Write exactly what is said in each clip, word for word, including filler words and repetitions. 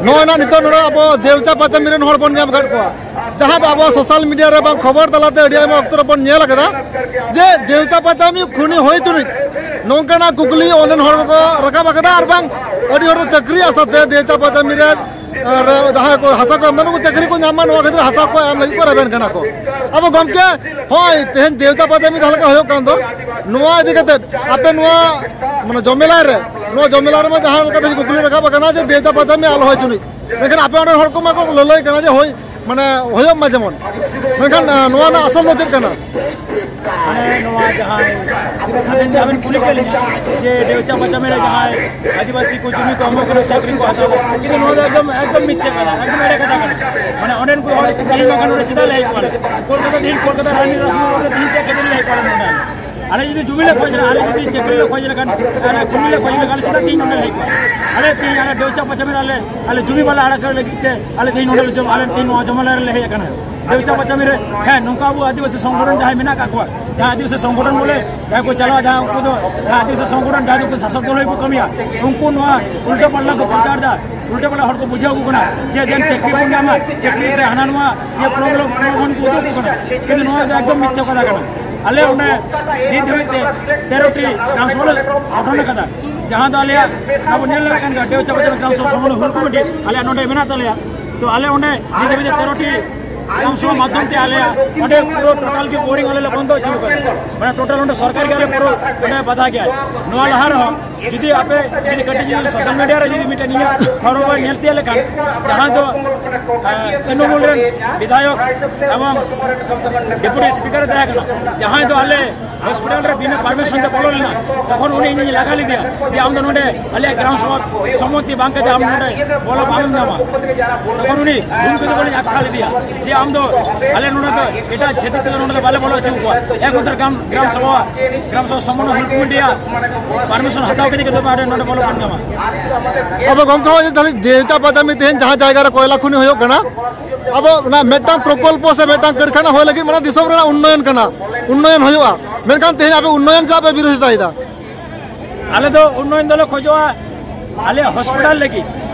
ᱱᱚᱜᱼᱚᱭ ᱱᱟᱜ ᱱᱤᱛᱚᱜ ᱱᱚᱰᱮ ᱟᱵᱚ ᱫᱮᱣᱪᱟ ᱯᱟᱪᱟᱢᱤ ᱨᱮᱱ ᱦᱚᱲ ᱵᱚᱱ ᱧᱟᱢ ᱟᱠᱟᱫ ᱠᱚᱣᱟ, ᱡᱟᱦᱟᱸ ᱫᱚ ᱟᱵᱚ ᱥᱳᱥᱟᱞ ᱢᱤᱰᱤᱭᱟ ᱨᱮ ᱵᱟᱝ ᱠᱷᱚᱵᱚᱨ ᱛᱟᱞᱟᱛᱮ ᱟᱹᱰᱤ ᱟᱭᱢᱟ ᱚᱠᱛᱚ ᱨᱮᱵᱚᱱ ᱧᱮᱞ ᱟᱠᱟᱫᱟ ᱡᱮ ᱫᱮᱣᱪᱟ ᱯᱟᱪᱟᱢᱤ ᱠᱷᱩᱱᱤ ᱦᱩᱭ ᱛᱩᱞᱩᱡ ᱱᱚᱝᱠᱟᱱᱟᱜ ᱠᱩᱠᱞᱤ ᱚᱸᱰᱮᱱ ᱦᱚᱲ ᱠᱚᱠᱚ ᱨᱟᱠᱟᱵ ᱟᱠᱟᱫᱟ᱾ ᱟᱨ ᱵᱟᱝ ᱟᱹᱰᱤ ᱦᱚᱲ ᱫᱚ ᱪᱟᱹᱠᱨᱤ ᱟᱥᱟᱛᱮ ᱫᱮᱣᱪᱟ ᱯᱟᱪᱟᱢᱤ ᱨᱮ ᱟᱨ ᱡᱟᱦᱟᱸᱭ ᱠᱚ ᱦᱟᱥᱟ ᱠᱚ ᱮᱢ ᱮᱫᱟ, ᱩᱱᱠᱩ ᱪᱟᱹᱠᱨᱤ ᱠᱚ ᱧᱟᱢ ᱢᱟ, ᱱᱚᱣᱟ ᱠᱷᱟᱹᱛᱤᱨ ᱦᱟᱥᱟ ᱠᱚ ᱮᱢ ᱞᱟᱹᱜᱤᱫ ᱠᱚ ᱨᱮᱵᱮᱱ ᱠᱟᱱᱟ ᱠᱚ᱾ ᱟᱫᱚ ᱜᱚᱢᱠᱮ, ᱦᱳᱭ, ᱛᱮᱦᱮᱧ ᱫᱮᱣᱪᱟ ᱯᱟᱪᱟᱢᱤ ᱡᱟᱦᱟᱸ ᱞᱮᱠᱟ ᱦᱩᱭᱩᱜ ᱠᱟᱱ ᱫᱚ, ᱱᱚᱣᱟ ᱤᱫᱤ ᱠᱟᱛᱮ ᱟᱯᱮ ᱱᱚᱣᱟ, ᱢᱟᱱᱮ, ᱡᱚᱢᱮᱞᱟᱭ ᱨᱮ, ᱱᱚᱣᱟ ᱡᱚᱢᱮᱞᱟᱭ ᱨᱮᱢᱟ ᱡᱟᱦᱟᱸ ᱞᱮᱠᱟ ᱛᱮᱦᱮᱧ ᱠᱩᱠᱞᱤ ᱨᱟᱠᱟᱵ ᱟᱠᱟᱱᱟ ᱡᱮ ᱫᱮᱣᱪᱟ ᱯᱟᱪᱟᱢᱤ ᱟᱞᱚ ᱦᱩᱭ ᱦᱚᱪᱚᱱᱤᱡ, ᱢᱮᱱᱠᱷᱟᱱ ᱟᱯᱮ ᱚᱸᱰᱮ ᱦᱚᱲ ᱠᱚᱢᱟ ᱠᱚ ᱞᱟᱹᱞᱟᱹᱭ ᱠᱟᱱᱟ ᱡᱮ ᱦᱳᱭ, ᱢᱟᱱᱮ, ᱦᱩᱭᱩᱜ ᱢᱟ ᱡᱮᱢᱚᱱ, ᱢᱮᱱᱠᱷᱟᱱ, ᱟᱸ, ᱱᱚᱣᱟ ᱨᱮᱱᱟᱜ ᱟᱥᱚᱞ ᱫᱚ ᱪᱮᱫ ᱠᱟᱱᱟ? ᱢᱟᱱᱮ ᱱᱚᱣᱟ ᱡᱟᱦᱟᱸᱭ ᱟᱵᱮᱱ ᱡᱟᱦᱟᱸ ᱵᱮᱱ ᱠᱩᱞᱤ ᱠᱮᱫ ᱞᱤᱧᱟ ᱡᱮ ᱰᱮᱣᱪᱟ ᱯᱟᱪᱟᱢᱤ ᱨᱮ ᱡᱟᱦᱟᱸᱭ ᱟᱹᱫᱤᱵᱟᱹᱥᱤ ᱠᱚ ᱡᱩᱢᱤ ᱠᱚ ᱮᱢᱚᱜ ᱠᱟᱱᱟ, ᱪᱟᱹᱠᱨᱤ ᱠᱚ ᱦᱟᱛᱟᱣ ᱮᱫᱟ, ᱠᱤᱱᱛᱩ ᱱᱚᱣᱟ ᱫᱚ ᱮᱠᱫᱚᱢ, ᱮᱠᱫᱚᱢ ᱢᱤᱛᱷᱭᱟ ᱠᱟᱛᱷᱟ, ᱮᱠᱫᱚᱢ ᱮᱲᱮ ᱠᱟᱛᱷᱟ ᱠᱟᱱᱟ᱾ ᱢᱟᱱᱮ ᱚᱸᱰᱮᱱ ᱠᱚ ᱦᱚᱲ ᱛᱮᱦᱮᱧ ᱵᱟᱝᱠᱷᱟᱱ ᱱᱚᱰᱮ ᱪᱮᱫᱟᱜ ᱞᱮ ᱦᱮᱡ ᱠᱚᱜᱼᱟ? ᱠᱳᱞᱠᱟᱛᱟ, ᱛᱮᱦᱮᱧ ᱠᱳᱞᱠᱟᱛᱟ ᱨᱟᱱᱤ ᱨᱟᱥᱢᱚᱱ ᱨᱮ ᱛᱮᱦᱮᱧ ᱪᱮᱫ ᱠᱷᱟᱹᱛᱤᱨ ᱞᱮ ᱦᱮᱡ ᱠᱚᱜᱼᱟ ᱱᱚᱰᱮ? ᱟᱞᱮ ᱡᱩᱫᱤ ᱡᱩᱢᱤ ᱞᱮ ᱠᱷᱚᱡ ᱞᱮᱠᱷᱟᱱ, ᱟᱞᱮ ᱡᱩᱫᱤ ᱪᱟᱹᱠᱨᱤ ᱞᱮ ᱠᱷᱚᱡ ᱞᱮᱠᱷᱟᱱ, ᱟᱞᱮ ᱠᱷᱩᱱᱤ ᱞᱮ ᱠᱷᱚᱡ ᱞᱮᱠᱷᱟᱱ, ᱟᱞᱮ ᱪᱮᱫᱟᱜ ᱛᱮᱦᱮᱧ ᱱᱚᱰᱮ ᱞᱮ ᱦᱮᱡ ᱠᱚᱜᱼᱟ? ᱟᱞᱮ ᱛᱮᱦᱮᱧ ᱟᱞᱮ ᱰᱮᱣᱪᱟ ᱯᱟᱪᱟᱢᱤ ᱨᱮ ᱟᱞᱮ, ᱟᱞᱮ ᱡᱩᱢᱤ ᱵᱟᱞᱮ ᱟᱲᱟᱜ ᱞᱟᱹᱜᱤᱫ ᱛᱮ ᱟᱞᱮ ᱛᱮᱦᱮᱧ ᱱᱚᱰᱮ ᱞᱮ ᱡᱚᱢ, ᱟᱞᱮ ᱛᱮᱦᱮᱧ ᱱᱚᱣᱟ ᱡᱚᱢᱮᱞᱟᱭ ᱨᱮᱞᱮ ᱦᱮᱡ ᱟᱠᱟᱱᱟ᱾ ᱰᱮᱣᱪᱟ ᱯᱟᱪᱟᱢᱤ ᱨᱮ, ᱦᱮᱸ, ᱱᱚᱝᱠᱟ ᱟᱵᱚ ᱟᱹᱫᱤᱵᱟᱹᱥᱤ ᱥᱚᱝᱜᱚᱴᱷᱚᱱ ᱡᱟᱦᱟᱸᱭ ᱢᱮᱱᱟᱜ ᱟᱠᱟᱫ ᱠᱚᱣᱟ, ᱡᱟᱦᱟᱸ ᱟᱹᱫᱤᱵᱟᱹᱥᱤ ᱥᱚᱝᱜᱚᱴᱷᱚᱱ ᱵᱚᱞᱮ ᱡᱟᱦᱟᱸᱭ ᱠᱚ ᱪᱟᱞᱟᱜᱼᱟ, ᱡᱟᱦᱟᱸ ᱩᱱᱠᱩ ᱫᱚ, ᱡᱟᱦᱟᱸ ᱟᱹᱫᱤᱵᱟᱹᱥᱤ ᱥᱚᱝᱜᱚᱴᱷᱚᱱ ᱡᱟᱦᱟᱸᱭ ᱫᱚ ᱩᱱᱠᱩ ᱥᱟᱥᱚᱠ ᱫᱚᱞ ᱦᱚᱸ ᱠᱚ ᱠᱟᱹᱢᱤᱭᱟ, ᱩᱱᱠᱩ ᱱᱚᱣᱟ ᱩᱞᱴᱟᱹ ᱯᱟᱞᱴᱟ ᱠᱚ ᱯᱨᱚᱪᱟᱨ ᱮᱫᱟ᱾ ᱩᱞᱴᱟᱹ ᱯᱟᱞᱴᱟ ᱦᱚᱲ ᱠᱚ ᱵᱩᱡᱷᱟᱹᱣ ᱟᱠᱚ ᱠᱟᱱᱟ ᱡᱮ ᱫᱮᱱ ᱪᱟᱹᱠᱨᱤ ᱵᱚᱱ ᱧᱟᱢᱟ, ᱪᱟᱹᱠᱨᱤ ᱥᱮ ᱦᱟᱱᱟ ᱱᱚᱣᱟ ᱤᱭᱟᱹ ᱯᱨᱚᱞᱳᱵᱷᱚᱱ ᱠᱚ ᱩᱫᱩᱜ ᱟᱠᱚ ᱠᱟᱱᱟ, ᱠᱤᱱᱛᱩ ᱱᱚᱣᱟ ᱫᱚ ᱮᱠᱫᱚᱢ ᱢᱤᱛᱷᱭᱟ ᱠᱟᱛᱷᱟ ᱠᱟᱱᱟ᱾ ᱟᱞᱮ ᱚᱸᱰᱮ ᱱᱤᱛ ᱫᱷᱟᱹᱵᱤᱡ ᱛᱮ ᱛᱮᱨᱚ ᱴᱤ ᱜᱨᱟᱢ ᱥᱚᱵᱷᱟ ᱞᱮ ᱜᱚᱴᱷᱚᱱ ᱟᱠᱟᱫᱟ, ᱡᱟᱦᱟᱸ ᱫᱚ ᱟᱞᱮᱭᱟᱜ ᱟᱵᱚ ᱧᱮᱞ ᱫᱟᱲᱮᱭᱟᱜ ᱠᱟᱱ ᱜᱮᱭᱟ, ᱰᱮᱣᱪᱟ ᱯᱟᱪᱟᱢᱤ ᱜᱨᱟᱢ ᱥᱚᱵᱷᱟ ᱥᱚᱢᱚᱱᱚᱭ ᱦᱩᱞ ᱠᱚᱢᱤᱴᱤ ᱟᱞᱮᱭᱟᱜ ᱱᱚᱰᱮ ᱢᱮᱱᱟᱜ ᱛᱟᱞᱮᱭᱟ᱾ ᱛᱚ ᱟᱞᱮ ᱚᱸᱰᱮ ᱱᱤᱛ ᱫᱷᱟᱹᱵᱤᱡ ᱛᱮ ᱛᱮᱨᱚ ᱴᱤ ᱜᱨᱟᱢ ᱥᱚᱵᱷᱟ ᱢᱟᱫᱽᱫᱷᱚᱢ ᱛᱮ ᱟᱞᱮᱭᱟᱜ ᱚᱸᱰᱮ ᱯᱩᱨᱟᱹ ᱴᱳᱴᱟᱞ ᱜᱮ ᱵᱳᱨᱤᱝ ᱟᱞᱮ ᱞᱮ ᱵᱚᱱᱫᱚ ᱦᱚᱪᱚ ᱟᱠᱟᱫᱟ᱾ ᱢᱟᱱᱮ ᱴᱳᱴᱟᱞ ᱚᱸᱰᱮ ᱥᱚᱨᱠᱟᱨ ᱜᱮ ᱟᱞᱮ ᱯᱩᱨᱟᱹ ᱚᱸᱰᱮ ᱵᱟᱫᱷᱟ ᱜᱮᱭᱟ᱾ ᱱᱚᱣᱟ ᱞᱟᱦᱟ ᱨᱮᱦᱚᱸ ᱡᱩᱫᱤ ᱟᱯᱮ ᱡᱩᱫᱤ ᱠᱟᱹᱴᱤᱡ ᱡᱩᱫᱤ ᱥᱳᱥᱟᱞ ᱢᱤᱰᱤᱭᱟ ᱨᱮ ᱡᱩᱫᱤ ᱢᱤᱫᱴᱮᱱ ᱤᱧᱟᱹᱜ ᱠᱷᱚᱵᱚᱨ ᱵᱟᱭ ᱧᱮᱞ ᱛᱤᱭᱳᱜ ᱞᱮᱠᱷᱟᱱ, ᱡᱟᱦᱟᱸ ᱫᱚ, ᱮᱸ, ᱛᱨᱤᱱᱚᱢᱩᱞ ᱨᱮᱱ ᱵᱤᱫᱷᱟᱭᱚᱠ ᱮᱵᱚᱝ ᱰᱮᱯᱩᱴᱤ ᱥᱯᱤᱠᱟᱨ ᱮ ᱛᱟᱦᱮᱸ ᱠᱟᱱᱟ, ᱡᱟᱦᱟᱸᱭ ᱫᱚ ᱟᱞᱮ ᱦᱚᱥᱯᱤᱴᱟᱞ ᱨᱮ ᱵᱤᱱᱟᱹ ᱯᱟᱨᱢᱤᱥᱚᱱ ᱛᱮ ᱵᱚᱞᱚ ᱞᱮᱱᱟ, ᱛᱚᱠᱷᱚᱱ ᱩᱱᱤ ᱤᱧᱤᱧ ᱞᱟᱜᱟ ᱞᱮᱫᱮᱭᱟ ᱡᱮ ᱟᱢ ᱫᱚ ᱱᱚᱰᱮ ᱟᱞᱮᱭᱟᱜ ᱜᱨᱟᱢ ᱥᱚᱵᱷᱟ ᱥᱚᱢᱢᱚᱛᱤ ᱵᱟᱝ ᱠᱟᱛᱮ ᱟᱢ ᱱᱚᱰᱮ ᱵᱚᱞᱚ ᱵᱟᱢ ᱧᱟᱢᱟ᱾ ᱛᱚᱠᱷᱚᱱ ᱩᱱᱤ ᱫᱷᱩᱢᱠᱤ ᱫᱚ ᱵᱚᱞᱮᱧ ᱟᱠᱷᱟ ᱞᱮᱫᱮᱭᱟ ᱡᱮ ᱟᱢ ᱫᱚ ᱟᱞᱮ ᱱᱚᱰᱮ ᱫᱚ ᱮᱴᱟᱜ ᱪᱷᱟᱹᱛᱤᱠ ᱠᱚᱫᱚ ᱱᱚᱰᱮ ᱫᱚ ᱵᱟᱞᱮ ᱵᱚᱞᱚ ᱦᱚᱪᱚ ᱠᱚᱣᱟ, ᱮᱠᱢᱟᱛᱨᱚ ᱜᱨᱟᱢ, ᱜᱨᱟᱢ ᱥᱚᱵᱷᱟ, ᱜᱨᱟᱢ ᱥᱚᱵᱷᱟ ᱥᱚᱢᱢᱚᱱᱚ ᱦᱩᱞ ᱠᱚᱢᱤᱴᱤᱭᱟᱜ ᱯᱟᱨᱢᱤᱥᱚᱱ ᱦᱟᱛᱟᱣ ᱠᱟᱛᱮ ᱜᱮ ᱛᱚᱵᱮ ᱟᱞᱮ ᱱᱚᱰᱮ ᱵᱚᱞᱚ ᱵᱚᱱ ᱧᱟᱢᱟ᱾ ᱟᱫᱚ ᱜᱚᱢᱠᱮ, ᱦᱚᱸᱜᱼᱚᱭ ᱡᱮ ᱛᱟᱦᱞᱮ ᱫᱮᱣᱪᱟ ᱯᱟᱪᱟᱢᱤ ᱛᱮᱦᱮᱧ ᱡᱟᱦᱟᱸ ᱡᱟᱭᱜᱟ ᱨᱮ ᱠᱚᱭᱞᱟ ᱠᱷᱩᱱᱤ ᱦᱩᱭᱩᱜ ᱠᱟᱱᱟ, ᱟᱫᱚ ᱚᱱᱟ ᱢᱤᱫᱴᱟᱝ ᱯᱨᱚᱠᱚᱞᱯᱚ ᱥᱮ ᱢᱤᱫᱴᱟᱝ ᱠᱟᱹᱨᱠᱷᱟᱱᱟ ᱦᱩᱭ ᱞᱟᱹᱜᱤᱫ ᱢᱟᱱᱮ ᱫᱤᱥᱚᱢ ᱨᱮᱱᱟᱜ ᱩᱱᱱᱚᱭᱚᱱ ᱠᱟᱱᱟ, ᱩᱱᱱᱚᱭᱚᱱ ᱦᱩᱭᱩᱜᱼᱟ, ᱢᱮᱱᱠᱷᱟᱱ ᱛᱮᱦᱮᱧ ᱟᱯᱮ ᱩᱱᱱᱚᱭᱚᱱ ᱪᱮᱫᱟᱜ ᱯᱮ ᱵᱤᱨᱳᱫᱷᱤᱛᱟᱭᱮᱫᱟ? ᱟᱞᱮ ᱫᱚ ᱩᱱᱱᱚᱭᱚᱱ ᱫᱚᱞᱮ ᱠᱷᱚᱡᱚᱜᱼᱟ, ᱟᱞᱮᱭᱟᱜ ᱦᱚᱥᱯᱤᱴᱟᱞ ᱞᱟᱹᱜᱤᱫ,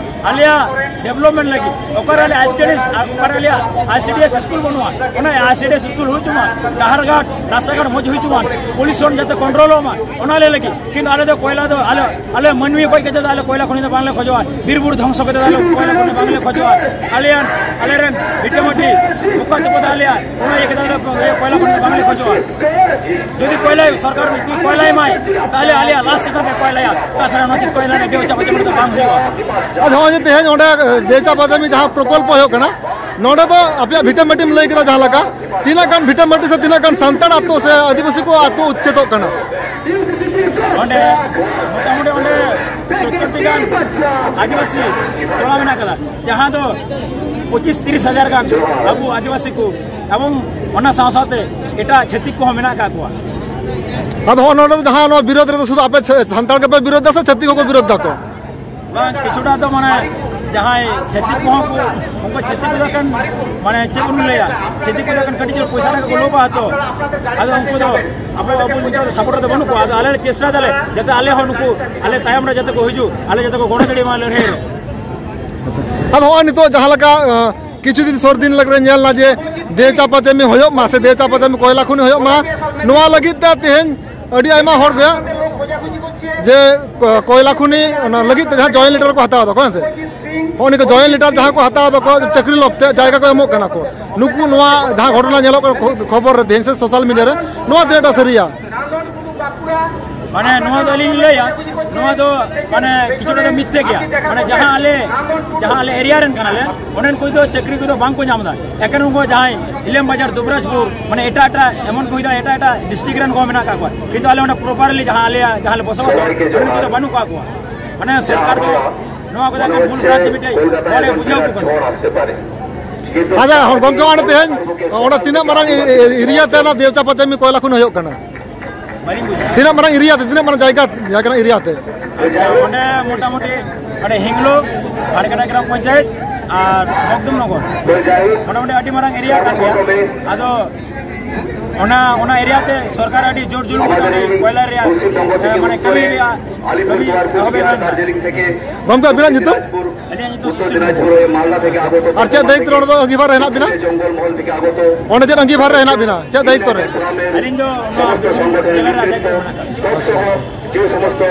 ᱟᱞᱮᱭᱟᱜ ᱰᱮᱵᱷᱞᱚᱯᱢᱮᱱᱴ ᱞᱟᱹᱜᱤᱫ, ᱚᱠᱟᱨᱮ ᱟᱞᱮ ᱟᱭᱥᱤᱰᱤᱮᱥ, ᱚᱠᱟᱨᱮ ᱟᱞᱮᱭᱟᱜ ᱟᱭᱥᱤᱰᱤᱮᱥ ᱥᱠᱩᱞ ᱵᱟᱹᱱᱩᱜᱼᱟ, ᱚᱱᱟ ᱟᱭᱥᱤᱰᱤᱮᱥ ᱥᱠᱩᱞ ᱦᱩᱭ ᱦᱚᱪᱚ ᱢᱟ, ᱰᱟᱦᱟᱨ ᱜᱷᱟᱴ ᱨᱟᱥᱛᱟ ᱜᱷᱟᱴ ᱢᱚᱡᱽ ᱦᱩᱭ ᱦᱚᱪᱚ ᱢᱟ, ᱯᱚᱞᱤᱭᱩᱥᱚᱱ ᱡᱟᱛᱮ ᱠᱚᱱᱴᱨᱳᱞᱚᱜ ᱢᱟ, ᱚᱱᱟ ᱞᱮ ᱞᱟᱹᱜᱤᱫ᱾ ᱠᱤᱱᱛᱩ ᱟᱞᱮ ᱫᱚ ᱠᱚᱭᱞᱟ ᱫᱚ ᱟᱞᱮ, ᱟᱞᱮ ᱢᱟᱹᱱᱢᱤ ᱜᱚᱡ ᱠᱟᱛᱮ ᱫᱚ ᱟᱞᱮ ᱠᱚᱭᱞᱟ ᱠᱷᱚᱱᱤ ᱫᱚ ᱵᱟᱝᱞᱮ ᱠᱷᱚᱡᱚᱜᱼᱟ, ᱵᱤᱨ ᱵᱩᱨᱩ ᱫᱷᱚᱝᱥᱚ ᱠᱟᱛᱮ ᱫᱚ ᱟᱞᱮ ᱠᱚᱭᱞᱟ ᱠᱷᱚᱱᱤ ᱵᱟᱝᱞᱮ ᱠᱷᱚᱡᱚᱜᱼᱟ᱾ ᱟᱞᱮᱭᱟᱱ, ᱟᱞᱮᱨᱮᱱ ᱵᱷᱤᱴᱟᱹᱢᱟᱹᱴᱤ ᱚᱠᱟ ᱛᱮᱠᱚ ᱫᱚ ᱟᱞᱮᱭᱟᱜ ᱚᱱᱟ ᱤᱭᱟᱹ ᱠᱟᱛᱮ ᱫᱚ ᱠᱚᱭᱞᱟ ᱠᱷᱚᱱᱤ ᱫᱚ ᱵᱟᱝᱞᱮ ᱠᱷᱚᱡᱚᱜᱼᱟ᱾ ᱡᱩᱫᱤ ᱠᱚᱭᱞᱟᱭ ᱥᱚᱨᱠᱟᱨ ᱠᱚᱭᱞᱟᱭ ᱢᱟᱭ, ᱛᱟᱦᱞᱮ ᱟᱞᱮᱭᱟᱜ ᱞᱟᱥ ᱪᱮᱛᱟᱱ ᱨᱮ ᱠᱚᱭᱞᱟᱭᱟ, ᱛᱟᱪᱷᱟᱲᱟ ᱱᱚᱣᱟ ᱪᱮᱫ ᱠᱚᱭᱞᱟ ᱨᱮ ᱵᱮᱣᱪᱟ ᱵᱟᱪᱟ ᱫᱚ ᱵᱟᱝ ᱦᱩᱭᱩᱜᱼᱟ᱾ ᱟᱫᱚ ᱱᱚᱜᱼᱚᱭ ᱡᱮ ᱛᱮᱦᱮᱧ ᱚᱸᱰᱮ ᱵᱮᱣᱪᱟ ᱵᱟᱪᱟᱢᱤ ᱡᱟᱦᱟᱸ ᱯᱨᱚᱠᱚᱞᱯᱚ ᱦᱩᱭᱩᱜ ᱠᱟᱱᱟ, ᱱᱚᱰᱮ ᱫᱚ ᱟᱯᱮᱭᱟᱜ ᱵᱷᱤᱴᱟᱹᱢᱟᱹᱴᱤᱢ ᱞᱟᱹᱭ ᱠᱮᱫᱟ, ᱡᱟᱦᱟᱸ ᱞᱮᱠᱟ ᱛᱤᱱᱟᱹᱜ ᱜᱟᱱ ᱵᱷᱤᱴᱟᱹᱢᱟᱹᱴᱤ ᱥᱮ ᱛᱤᱱᱟᱹᱜ ᱜᱟᱱ ᱥᱟᱱᱛᱟᱲ ᱟᱛᱳ ᱥᱮ ᱟᱹᱫᱤᱵᱟᱹᱥᱤ ᱠᱚ ᱟᱛᱳ ᱩᱪᱪᱷᱮᱫᱚᱜ ᱠᱟᱱᱟ? ᱚᱸᱰᱮ ᱢᱚᱴᱟᱢᱩᱴᱤ ᱚᱸᱰᱮ ᱥᱚᱛᱛᱚᱨ ᱴᱤ ᱜᱟᱱ ᱟᱹᱫᱤᱵᱟᱹᱥᱤ ᱴᱚᱞᱟ ᱢᱮᱱᱟᱜ ᱠᱟᱫᱟ, ᱡᱟᱦᱟᱸ ᱫᱚ ᱯᱚᱸᱪᱤᱥ ᱛᱤᱨᱤᱥ ᱦᱟᱡᱟᱨ ᱜᱟᱱ ᱟᱵᱚ ᱟᱹᱫᱤᱵᱟᱹᱥᱤ ᱠᱚ, ᱮᱵᱚᱝ ᱚᱱᱟ ᱥᱟᱶ ᱥᱟᱶᱛᱮ ᱮᱴᱟᱜ ᱪᱷᱟᱹᱛᱤᱠ ᱠᱚᱦᱚᱸ ᱢᱮᱱᱟᱜ ᱟᱠᱟᱫ ᱠᱚᱣᱟ᱾ ᱟᱫᱚ ᱦᱚᱸᱜᱼᱚ ᱱᱚᱰᱮ ᱫᱚ ᱡᱟᱦᱟᱸ ᱱᱚᱣᱟ ᱵᱤᱨᱳᱫᱷ ᱨᱮᱫᱚ ᱥᱩᱫᱷᱩ ᱟᱯᱮ ᱪᱷᱟ-, ᱥᱟᱱᱛᱟᱲ ᱜᱮᱯᱮ ᱵᱤᱨᱳᱫᱷ ᱫᱟ ᱥᱮ ᱪᱷᱟᱹᱛᱤᱠ ᱦᱚᱸᱠᱚ ᱵᱤᱨᱳᱫᱷ ᱫᱟᱠᱚ? ᱵᱟᱝ, ᱠᱤᱪᱷᱩᱴᱟ ᱫᱚ ᱢᱟᱱᱮ ᱡᱟᱦᱟᱸᱭ ᱪᱷᱟᱹᱛᱤᱠ ᱠᱚᱦᱚᱸ ᱠᱚ, ᱩᱱᱠᱩ ᱪᱷᱟᱹᱛᱤᱠ ᱠᱚᱫᱚ ᱠᱟᱱ, ᱢᱟᱱᱮ ᱪᱮᱫ ᱵᱚᱱ ᱞᱟᱹᱭᱟ, ᱪᱷᱟᱹᱛᱤᱠ ᱠᱚᱫᱚ ᱠᱟᱱ ᱠᱟᱹᱴᱤᱡ ᱪᱩᱞᱩᱝ ᱯᱚᱭᱥᱟ ᱴᱟᱠᱟ ᱠᱚ ᱞᱳᱵᱷᱟ ᱛᱚ, ᱟᱫᱚ ᱩᱱᱠᱩ ᱫᱚ ᱟᱵᱚ, ᱟᱵᱚ ᱱᱤᱛᱚᱜ ᱫᱚ ᱥᱟᱯᱳᱨᱴ ᱨᱮᱫᱚ ᱵᱟᱹᱱᱩᱜ ᱠᱚᱣᱟ᱾ ᱟᱫᱚ ᱟᱞᱮ ᱞᱮ ᱪᱮᱥᱴᱟ ᱫᱟᱞᱮ ᱡᱟᱛᱮ ᱟᱞᱮ ᱦᱚᱸ ᱱᱩᱠᱩ ᱟᱞᱮ ᱛᱟᱭᱚᱢ ᱨᱮ ᱡᱟᱛᱮ ᱠᱚ ᱦᱤᱡᱩᱜ, ᱟᱞᱮ ᱡᱟᱛᱮ ᱠᱚ ᱜᱚᱲᱚ ᱫᱟᱲᱮᱭᱟᱜ ᱢᱟ ᱞᱟᱹᱲᱦᱟᱹᱭ ᱨᱮ᱾ ᱟᱫᱚ ᱦᱚᱸᱜᱼᱚᱭ ᱱᱤᱛᱚᱜ ᱡᱟᱦᱟᱸ ᱞᱮᱠᱟ, ᱟᱸ, ᱠᱤᱪᱷᱩ ᱫᱤᱱ ᱥᱩᱨ ᱫᱤᱱ ᱞᱟᱜᱽᱲᱮ ᱧᱮᱞ ᱮᱱᱟ ᱡᱮ ᱫᱮᱣ ᱪᱟᱯᱟ ᱪᱟᱹᱢᱤ ᱦᱩᱭᱩᱜ ᱢᱟ ᱥᱮ ᱫᱮᱣ ᱪᱟᱯᱟ ᱪᱟᱹᱢᱤ ᱠᱚᱭᱞᱟ ᱠᱷᱚᱱᱤ ᱦᱩᱭᱩᱜ ᱢᱟ, ᱱᱚᱣᱟ ᱞᱟᱹᱜᱤᱫ ᱛᱮ ᱛᱮᱦᱮᱧ ᱟᱹᱰᱤ ᱟᱭᱢᱟ ᱦᱚᱲ ᱜᱮ ᱡᱮ ᱠᱚ-, ᱠᱚᱭᱞᱟ ᱠᱷᱚᱱᱤ ᱚᱱᱟ ᱞᱟᱹᱜᱤᱫ ᱛᱮ ᱡᱟᱦᱟᱸ ᱡᱚᱭᱮᱱᱴ ᱞᱮᱴᱟᱨ ᱠᱚ ᱦᱟᱛᱟᱣ ᱫᱟᱠᱚ, ᱦᱮᱸ ᱥᱮ? ᱦᱚᱸᱜᱼᱚ ᱱᱤᱭᱟᱹ ᱠᱚ ᱡᱚᱭᱮᱱᱴ ᱞᱮᱴᱟᱨ ᱡᱟᱦᱟᱸ ᱠᱚ ᱦᱟᱛᱟᱣ ᱫᱟᱠᱚ, ᱪᱟᱹᱠᱨᱤ ᱞᱚᱵᱽ ᱛᱮ ᱡᱟᱭᱜᱟ ᱠᱚ ᱮᱢᱚᱜ ᱠᱟᱱᱟ ᱠᱚ, ᱱᱩᱠᱩ ᱱᱚᱣᱟ ᱡᱟᱦᱟᱸ ᱜᱷᱚᱴᱚᱱᱟ ᱧᱮᱞᱚᱜ ᱠᱟᱱᱟ ᱠᱷᱚ-, ᱠᱷᱚᱵᱚᱨ ᱨᱮ ᱛᱮᱦᱮᱧ ᱥᱮ ᱥᱳᱥᱟᱞ ᱢᱤᱰᱤᱭᱟ ᱨᱮ, ᱱᱚᱣᱟ ᱛᱤᱱᱟᱹᱜ ᱴᱟ ᱥᱟᱹᱨᱤᱭᱟ? ᱢᱟᱱᱮ ᱱᱚᱣᱟ ᱫᱚ ᱟᱹᱞᱤᱧ ᱞᱤᱧ ᱞᱟᱹᱭᱟ, ᱱᱚᱣᱟ ᱫᱚ ᱢᱟᱱᱮ ᱠᱤᱪᱷᱩᱴᱟ ᱫᱚ ᱢᱤᱛᱷᱭᱟᱹ ᱜᱮᱭᱟ᱾ ᱢᱟᱱᱮ ᱡᱟᱦᱟᱸ ᱟᱞᱮ, ᱡᱟᱦᱟᱸ ᱟᱞᱮ ᱮᱨᱤᱭᱟ ᱨᱮᱱ ᱠᱟᱱᱟᱞᱮ, ᱚᱸᱰᱮᱱ ᱠᱚ ᱫᱚ ᱪᱟᱹᱠᱨᱤ ᱠᱚᱫᱚ ᱵᱟᱝ ᱠᱚ ᱧᱟᱢ ᱮᱫᱟ᱾ ᱮᱠᱮᱱ ᱩᱱᱠᱩ ᱡᱟᱦᱟᱸᱭ ᱤᱞᱟᱢ ᱵᱟᱡᱟᱨ, ᱫᱩᱵᱨᱟᱡᱽᱯᱩᱨ, ᱢᱟᱱᱮ ᱮᱴᱟᱜ ᱮᱴᱟᱜ, ᱮᱢᱚᱱ ᱠᱚ ᱦᱩᱭ ᱫᱟᱲᱮᱭᱟᱜᱼᱟ ᱮᱴᱟᱜ ᱮᱴᱟᱜ ᱰᱤᱥᱴᱨᱤᱠᱴ ᱨᱮᱱ ᱠᱚ ᱢᱮᱱᱟᱜ ᱟᱠᱟᱫ ᱠᱚᱣᱟ, ᱠᱤᱱᱛᱩ ᱟᱞᱮ ᱚᱸᱰᱮ ᱯᱨᱚᱯᱟᱨᱞᱤ ᱡᱟᱦᱟᱸ ᱟᱞᱮᱭᱟᱜ ᱡᱟᱦᱟᱸ ᱞᱮ ᱵᱚᱥᱚᱵᱟᱥᱟ, ᱚᱸᱰᱮᱱ ᱠᱚ ᱫᱚ ᱵᱟᱹᱱᱩᱜ ᱟᱠᱟᱫ ᱠᱚᱣᱟ᱾ ᱢᱟᱱᱮ ᱥᱚᱨᱠᱟᱨ ᱫᱚ ᱱᱚᱣᱟ ᱠᱚᱫᱚ ᱮᱠᱮᱱ ᱵᱷᱩᱞ ᱵᱷᱨᱟᱱᱛᱤ ᱢᱤᱫᱴᱮᱡ ᱦᱚᱲᱮ ᱵᱩᱡᱷᱟᱹᱣ ᱟᱠᱚ ᱠᱟᱱᱟ᱾ ᱟᱪᱪᱷᱟ, ᱦᱚᱲ ᱜᱚᱢᱠᱮ, ᱚᱸᱰᱮ ᱛᱮᱦᱮᱧ ᱚᱸᱰᱮ ᱛᱤᱱᱟᱹᱜ ᱢᱟᱨᱟᱝ ᱮ-, ᱮ-, ᱮᱨᱤᱭᱟ ᱛᱮ ᱚᱱᱟ ᱫᱮᱣᱪᱟ ᱯᱟᱪᱟᱢᱤ ᱠᱚᱭᱞᱟ ᱠᱷᱚᱱ ᱦᱩᱭᱩᱜ ᱠᱟᱱᱟ? ᱵᱟᱹᱞᱤᱧ ᱵᱩᱡᱷᱟᱹᱣᱟ᱾ ᱛᱤᱱᱟᱹᱜ ᱢᱟᱨᱟᱝ ᱮᱨᱤᱭᱟ ᱛᱮ, ᱛᱤᱱᱟᱹᱜ ᱢᱟᱨᱟᱝ ᱡᱟᱭᱜᱟ, ᱡᱟᱭᱜᱟ ᱨᱮᱱᱟᱜ ᱮᱨᱤᱭᱟ ᱛᱮ? ᱟᱪᱪᱷᱟ, ᱚᱸᱰᱮ ᱢᱚᱴᱟᱢᱩᱴᱤ ᱚᱸᱰᱮ ᱦᱤᱝᱞᱳ, ᱵᱷᱟᱲᱠᱟᱴᱟ ᱜᱨᱟᱢ ᱯᱚᱧᱪᱟᱭᱮᱛ ᱟᱨ ᱢᱚᱠᱫᱩᱢ ᱱᱚᱜᱚᱨ, ᱢᱚᱴᱟᱢᱩᱴᱤ ᱟᱹᱰᱤ ᱢᱟᱨᱟᱝ ᱮᱨᱤᱭᱟ ᱠᱟᱱ ᱜᱮᱭᱟ᱾ ᱟᱫᱚ ᱚᱱᱟ ᱚᱱᱟ ᱮᱨᱤᱭᱟ ᱛᱮ ᱥᱚᱨᱠᱟᱨ ᱟᱹᱰᱤ ᱡᱳᱨ ᱡᱩᱞᱩᱢ ᱠᱟᱛᱮ ᱚᱸᱰᱮ ᱠᱚᱭᱞᱟ ᱨᱮᱭᱟᱜ ᱮ, ᱢᱟᱱᱮ ᱠᱟᱹᱢᱤ ᱨᱮᱭᱟᱜ ᱠᱟᱹᱢᱤ ᱮᱦᱚᱵ ᱮ ᱢᱮᱱ ᱮᱫᱟ᱾ ᱜᱚᱢᱠᱮ, ᱟᱹᱵᱤᱱᱟᱜ ᱧᱩᱛᱩᱢ? ᱟᱹᱞᱤᱧᱟᱜ ᱧᱩᱛᱩᱢ ᱥᱩᱥᱤᱞ ᱢᱩᱨᱢᱩ᱾ ᱟᱨ ᱪᱮᱫ ᱫᱟᱭᱤᱛᱛᱚ ᱨᱮ ᱚᱸᱰᱮ ᱫᱚ ᱟᱺᱜᱤᱵᱷᱟᱨ ᱨᱮ ᱦᱮᱱᱟᱜ ᱵᱤᱱᱟ? ᱚᱸᱰᱮ ᱪᱮᱫ ᱟᱺᱜᱤᱵᱷᱟᱨ ᱨᱮ ᱦᱮᱱᱟᱜ ᱵᱤᱱᱟ? ᱪᱮᱫ ᱫᱟᱭᱤᱛᱛᱚ ᱨᱮ? ᱟᱹᱞᱤᱧ ᱫᱚ ᱱᱚᱣᱟ ᱵᱤᱨᱵᱷᱩᱢ ᱡᱮᱞᱟ ᱨᱮ ᱫᱟᱭᱤᱛᱛᱚ ᱨᱮ ᱢᱮᱱᱟᱜ ᱟᱠᱟᱫ ᱞᱤᱧᱟ᱾